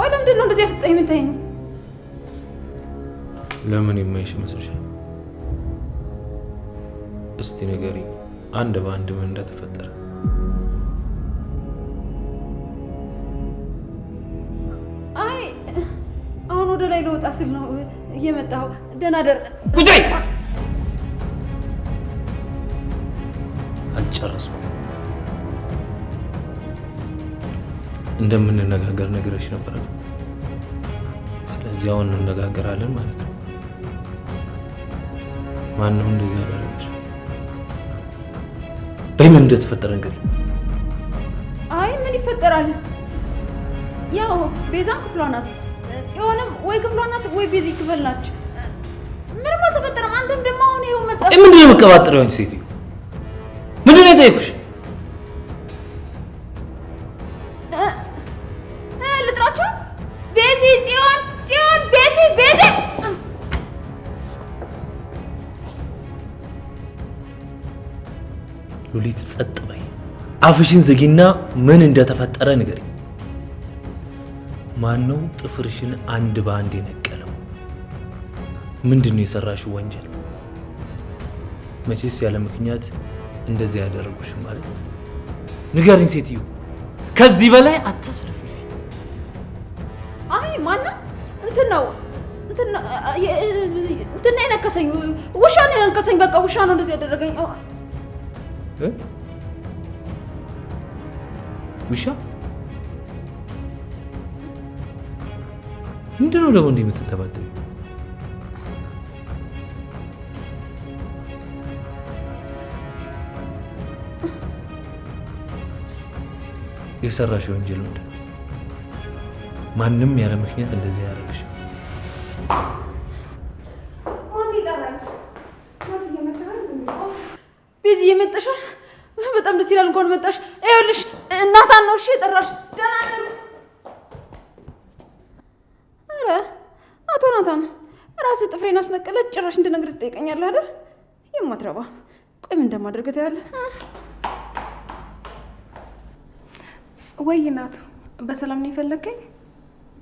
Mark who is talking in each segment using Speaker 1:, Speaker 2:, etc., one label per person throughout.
Speaker 1: ቆይ ለምንድን ነው እንደዚህ አፍጥጠህ የምታየኝ?
Speaker 2: ለምን የማይሽ ይመስልሻል? እስቲ ንገሪኝ አንድ በአንድ ምን እንደተፈጠረ።
Speaker 1: አይ አሁን ወደ ላይ ልወጣ ስል ነው እየመጣሁ። ደህና ደር።
Speaker 2: ጉዳይ አልጨረስኩም። እንደምንነጋገር ነግሬሽ ነበር። ስለዚህ አሁን እንነጋገራለን ማለት ነው። ማነው እንደዚህ ያደረገሽ? በይ ምን እንደተፈጠረ ንገሪኝ።
Speaker 1: አይ ምን ይፈጠራል? ያው ቤዛም ክፍሏ ናት፣ ጽዮንም ወይ ክፍሏ ናት ወይ ቤዚ ክፍል ናች። ምንም አልተፈጠረም። አንተም ደግሞ አሁን ይኸው መጣ።
Speaker 2: ምንድን ነው የምትቀባጥሪው አንቺ ሴትዮ? ምንድን ነው የጠየኩሽ?
Speaker 1: ልጥራቸው? ቤዚ፣ ጽዮን፣ ጽዮን፣ ቤዚ፣ ቤዚ።
Speaker 2: ሉሊት ጸጥ በይ፣ አፍሽን ዝጊና ምን እንደተፈጠረ ንገሪኝ። ማነው ጥፍርሽን አንድ በአንድ የነቀለው? ምንድን ነው የሰራሽው ወንጀል? መቼስ ያለ ምክንያት እንደዚህ ያደረጉሽ ማለት ንገሪኝ ሴትዮ፣ ከዚህ በላይ አታስለፍልፊ።
Speaker 1: አይ ማንም እንትን ነው እንትን ነው የነከሰኝ፣ ውሻ ነው የነከሰኝ። በቃ ውሻ ነው እንደዚህ ያደረገኝ።
Speaker 2: ውሻ ምንድን ነው ደግሞ እንዲህ የምትንተባተቢው? የሰራሽው ወንጀል ምንድን ነው? ማንም ያለ ምክንያት እንደዚህ ያደረግሽ?
Speaker 1: ቤዚ እየመጣሻል። በጣም ደስ ይላል። እንኳን መጣሽ። ይኸውልሽ እናታን ነው እሺ የጠራሽ። ደህና ነን። ኧረ አቶ ናታን ራስህ ጥፍሬን አስነቀለ ጭራሽ እንድነግርህ ትጠይቀኛለህ አይደል? የማትረባ። ቆይ ምን እንደማደርግ ታያለህ።
Speaker 3: ወይ እናቱ በሰላም ነው የፈለገኝ?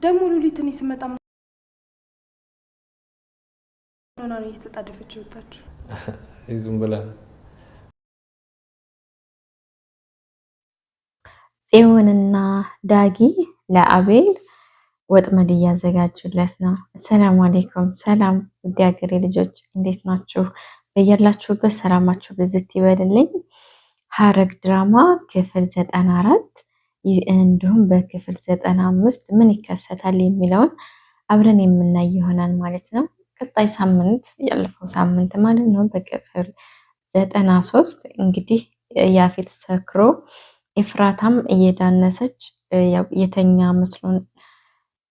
Speaker 3: ደግሞ ሉሊት እኔ ስመጣ ሆና ነው እየተጣደፈች የወጣችው።
Speaker 2: ዝም ብላ
Speaker 4: ጽዮንና ዳጊ ለአቤል ወጥመድ እያዘጋጁለት ነው። አሰላሙ አሌይኩም። ሰላም ውድ ሀገሬ ልጆች እንዴት ናችሁ? በያላችሁበት ሰላማችሁ ብዝት ይበልልኝ። ሐረግ ድራማ ክፍል 94 እንዲሁም በክፍል 95 ምን ይከሰታል የሚለውን አብረን የምናይ ይሆናል ማለት ነው። ቀጣይ ሳምንት ያለፈው ሳምንት ማለት ነው በክፍል 93 እንግዲህ ያፌት ሰክሮ ኤፍራታም እየዳነሰች የተኛ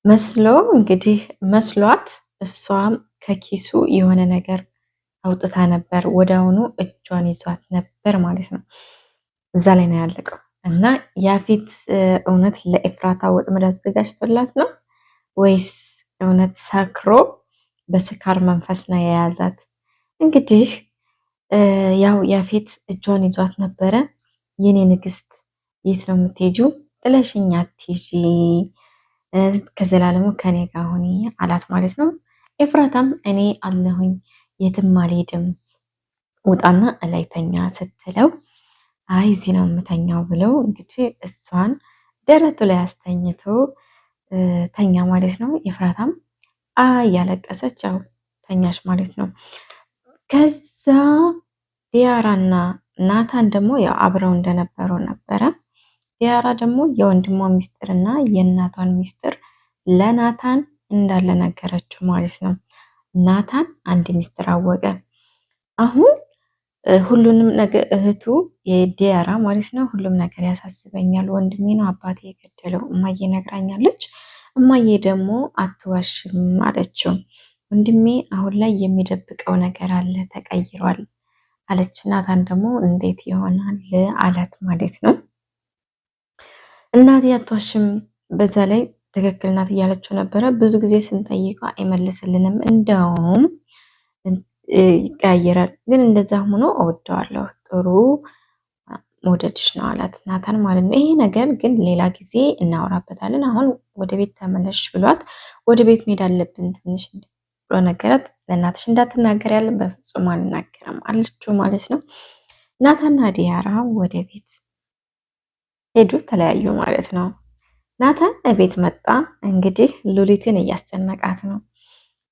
Speaker 4: መስሎ እንግዲህ መስሏት እሷም ከኪሱ የሆነ ነገር አውጥታ ነበር። ወዲያውኑ እጇን ይዟት ነበር ማለት ነው። እዛ ላይ ነው ያለቀው። እና ያፌት እውነት ለኤፍራታ ወጥመድ አዘጋጅቶላት ነው ወይስ እውነት ሰክሮ በስካር መንፈስ ነው የያዛት? እንግዲህ ያው ያፌት እጇን ይዟት ነበረ። የኔ ንግስት የት ነው የምትሄጂው? ጥለሽኝ አትሂጂ፣ ከዘላለሙ ከኔ ጋር ሁኚ አላት ማለት ነው። ኤፍራታም እኔ አለሁኝ የትም አልሄድም፣ ውጣና እላይ ተኛ ስትለው አይ እዚህ ነው የምተኛው ብለው እንግዲህ እሷን ደረቱ ላይ አስተኝቶ ተኛ ማለት ነው። ኤፍራታም እያለቀሰች ያው ተኛች ማለት ነው። ከዛ ዲያራና ናታን ደግሞ ያው አብረው እንደነበሩ ነበረ። ዲያራ ደግሞ የወንድሟ ሚስጥር እና የእናቷን ሚስጥር ለናታን እንዳለ ነገረችው ማለት ነው። ናታን አንድ ሚስጥር አወቀ። አሁን ሁሉንም ነገር እህቱ የዲያራ ማለት ነው፣ ሁሉም ነገር ያሳስበኛል፣ ወንድሜ ነው አባቴ የገደለው እማዬ ነግራኛለች፣ እማዬ ደግሞ አትዋሽም አለችው። ወንድሜ አሁን ላይ የሚደብቀው ነገር አለ፣ ተቀይሯል አለች። ናታን ደግሞ እንዴት ይሆናል አላት ማለት ነው። እናቴ አትዋሽም፣ በዛ ላይ ትክክል ናት እያለችው ነበረ። ብዙ ጊዜ ስንጠይቀው አይመልስልንም፣ እንደውም ይቀያየራል። ግን እንደዛ ሆኖ እወደዋለሁ፣ ጥሩ መውደድሽ ነው አላት ናታን ማለት ነው። ይሄ ነገር ግን ሌላ ጊዜ እናወራበታለን፣ አሁን ወደ ቤት ተመለሽ ብሏት ወደ ቤት መሄድ አለብን ትንሽ ብሎ ነገራት። ለእናትሽ እንዳትናገር ያለን በፍጹም አልናገርም አለችው ማለት ነው። ናታንና ዲያራ ወደ ቤት ሄዱ፣ ተለያዩ ማለት ነው። ናታን ቤት መጣ። እንግዲህ ሉሊትን እያስጨነቃት ነው።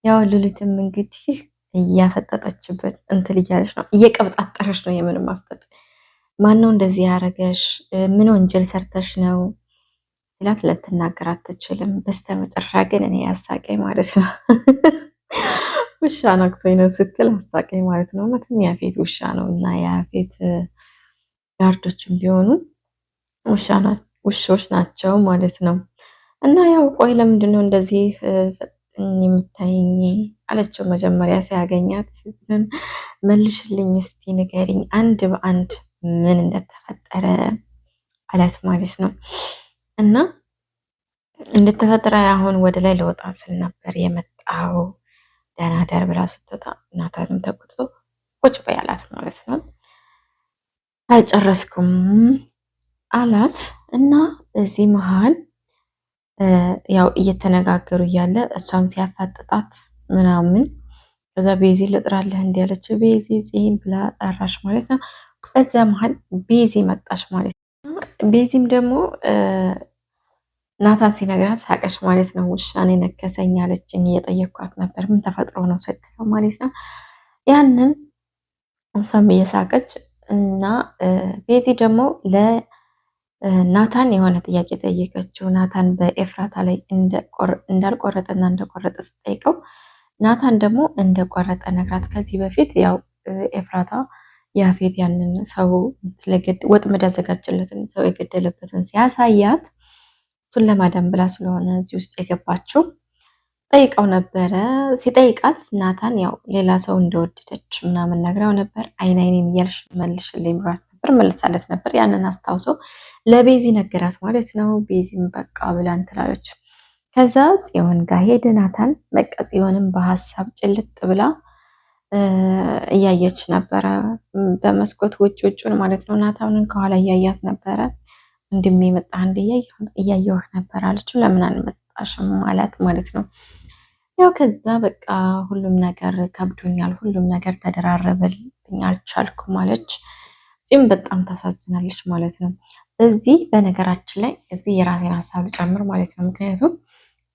Speaker 4: ያው ሉሊትም እንግዲህ እያፈጠጠችበት እንትን እያለች ነው፣ እየቀብጣጠረች ነው። የምን ማፍጠጥ ማነው እንደዚህ ያደረገሽ? ምን ወንጀል ሰርተሽ ነው ሲላት ልትናገር አትችልም። በስተመጨረሻ ግን እኔ ያሳቀኝ ማለት ነው ውሻ ነክሶኝ ነው ስትል አሳቀኝ ማለት ነው። እውነትም ያፌት ውሻ ነው እና የያፌት ጋርዶችም ቢሆኑ ውሾች ናቸው ማለት ነው። እና ያው ቆይ ለምንድን ነው እንደዚህ የምታይኝ አለችው። መጀመሪያ ሲያገኛት መልሽልኝ እስቲ ንገሪኝ አንድ በአንድ ምን እንደተፈጠረ አላት ማለት ነው። እና እንደተፈጠረ አሁን ወደ ላይ ለወጣ ስል ነበር የመጣው ደህና ደር ብላ ስትወጣ ናታንም ተቆጥቶ ቁጭ በይ አላት ማለት ነው። አልጨረስኩም አላት እና እዚህ መሀል ያው እየተነጋገሩ እያለ እሷም ሲያፋጥጣት ምናምን ከዛ ቤዚ ልጥራለህ እንዲ ያለችው ቤዚ ጽን ብላ ጠራሽ ማለት ነው። በዛ መሀል ቤዚ መጣሽ ማለት ነው። ቤዚም ደግሞ ናታን ሲነግራት ሳቀሽ ማለት ነው። ውሻን የነከሰኝ አለችኝ፣ እየጠየኳት ነበር ምን ተፈጥሮ ነው ስትለው ማለት ነው። ያንን እሷም እየሳቀች እና ቤዚ ደግሞ ለናታን የሆነ ጥያቄ ጠየቀችው። ናታን በኤፍራታ ላይ እንዳልቆረጠና እንደቆረጠ ስጠይቀው ናታን ደግሞ እንደቆረጠ ነግራት። ከዚህ በፊት ያው ኤፍራታ ያፌት ያንን ሰው ወጥመድ ያዘጋጀለትን ሰው የገደለበትን ሲያሳያት እሱን ለማዳን ብላ ስለሆነ እዚህ ውስጥ የገባችው ጠይቀው ነበረ። ሲጠይቃት ናታን ያው ሌላ ሰው እንደወደደች ምናምን ነግረው ነበር። አይን አይኔን እያልሽ መልሽልኝ ብሏት ነበር፣ መልሳለት ነበር። ያንን አስታውሶ ለቤዚ ነገራት ማለት ነው። ቤዚም በቃ ብላ እንትን አለች። ከዛ ጽዮን ጋር ሄደ ናታን። በቃ ጽዮንም በሀሳብ ጭልጥ ብላ እያየች ነበረ፣ በመስኮት ውጭ ውጩን ማለት ነው። ናታንን ከኋላ እያያት ነበረ። ወንድሜ መጣ እንደ እያየሁህ ነበር አለችው። ለምን አልመጣሽም አላት ማለት ነው። ያው ከዛ በቃ ሁሉም ነገር ከብዶኛል፣ ሁሉም ነገር ተደራረበልኝ፣ አልቻልኩም አለች። ጽዮን በጣም ታሳዝናለች ማለት ነው። በዚህ በነገራችን ላይ እዚህ የራሴን ሀሳብ ልጨምር ማለት ነው። ምክንያቱም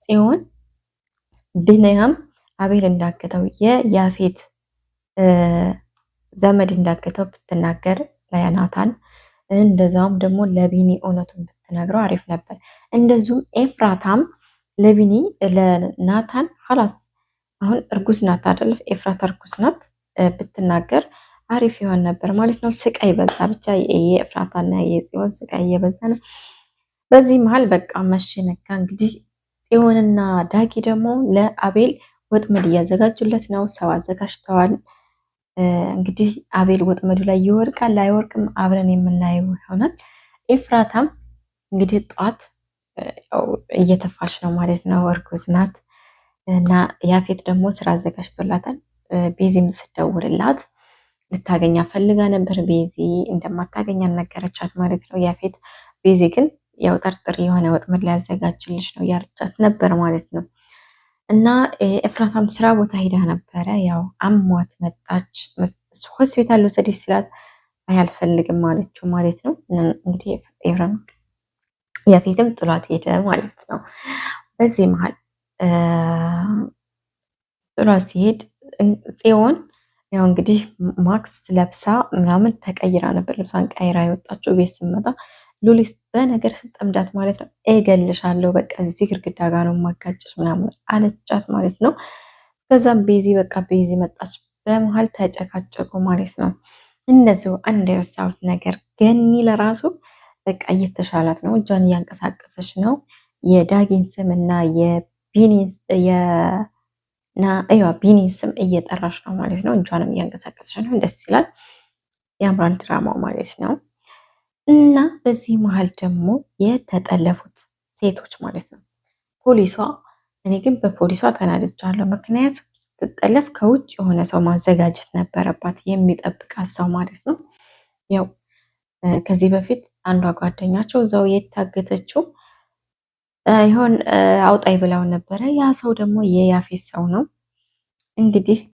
Speaker 4: ጽዮን ብንያም አቤል እንዳገተው የያፌት ዘመድ እንዳገተው ብትናገር ለናታን እንደዛውም ደግሞ ለቢኒ እውነቱን ብትነግረው አሪፍ ነበር። እንደዚሁም ኤፍራታም ለቢኒ ለናታን ኸላስ አሁን እርጉዝ ናት አይደል? ኤፍራታ እርጉዝ ናት ብትናገር አሪፍ ይሆን ነበር ማለት ነው። ስቃይ በዛ ብቻ የኤፍራታና የጽዮን ስቃይ እየበዛ ነው። በዚህ መሀል በቃ መሸነጋ እንግዲህ ጽዮንና ዳጊ ደግሞ ለአቤል ወጥመድ እያዘጋጁለት ነው። ሰው አዘጋጅተዋል። እንግዲህ አቤል ወጥመዱ ላይ ይወድቃል አይወድቅም አብረን የምናየው ይሆናል። ኤፍራታም እንግዲህ ጧት እየተፋች ነው ማለት ነው፣ እርጉዝ ናት እና ያፌት ደግሞ ስራ አዘጋጅቶላታል። ቤዚም ስትደውልላት ልታገኛ ፈልጋ ነበር። ቤዚ እንደማታገኛ ነገረቻት ማለት ነው። ያፌት ቤዚ ግን ያው ጠርጥር የሆነ ወጥመድ ሊያዘጋጅልሽ ነው ያለቻት ነበር ማለት ነው። እና ኤፍራታም ስራ ቦታ ሄዳ ነበረ። ያው አሟት መጣች። ሆስፒታል ልውሰድሽ ስላት አይ አልፈልግም አለችው ማለት ነው። እንግዲህ ኤፍራም ያፌትም ጥሏት ሄደ ማለት ነው። በዚህ መሀል ጥሏት ሲሄድ ጽዮን ያው እንግዲህ ማክስ ለብሳ ምናምን ተቀይራ ነበር። ልብሷን ቀይራ የወጣችው ቤት ስመጣ ሉሊት በነገር ስጠምዳት ማለት ነው። እገልሻለሁ በቃ እዚህ ግድግዳ ጋር ነው ማጋጨሽ ምናምን አለቻት ማለት ነው። ከዛም ቤዚ በቃ ቤዚ መጣች። በመሀል ተጨቃጨቁ ማለት ነው። እነዚሁ አንድ የረሳሁት ነገር ገኒ ለራሱ በቃ እየተሻላት ነው። እጇን እያንቀሳቀሰች ነው። የዳጊን ስም እና የቢኒን ስም እየጠራች ነው ማለት ነው። እጇንም እያንቀሳቀሰች ነው። ደስ ይላል። ያምራል ድራማው ማለት ነው። እና በዚህ መሀል ደግሞ የተጠለፉት ሴቶች ማለት ነው። ፖሊሷ እኔ ግን በፖሊሷ ተናድጃለሁ። ምክንያቱም ስትጠለፍ ከውጭ የሆነ ሰው ማዘጋጀት ነበረባት፣ የሚጠብቃት ሰው ማለት ነው። ያው ከዚህ በፊት አንዷ ጓደኛቸው እዛው የታገተችው ይሆን አውጣይ ብለው ነበረ። ያ ሰው ደግሞ የያፌት ሰው ነው እንግዲህ።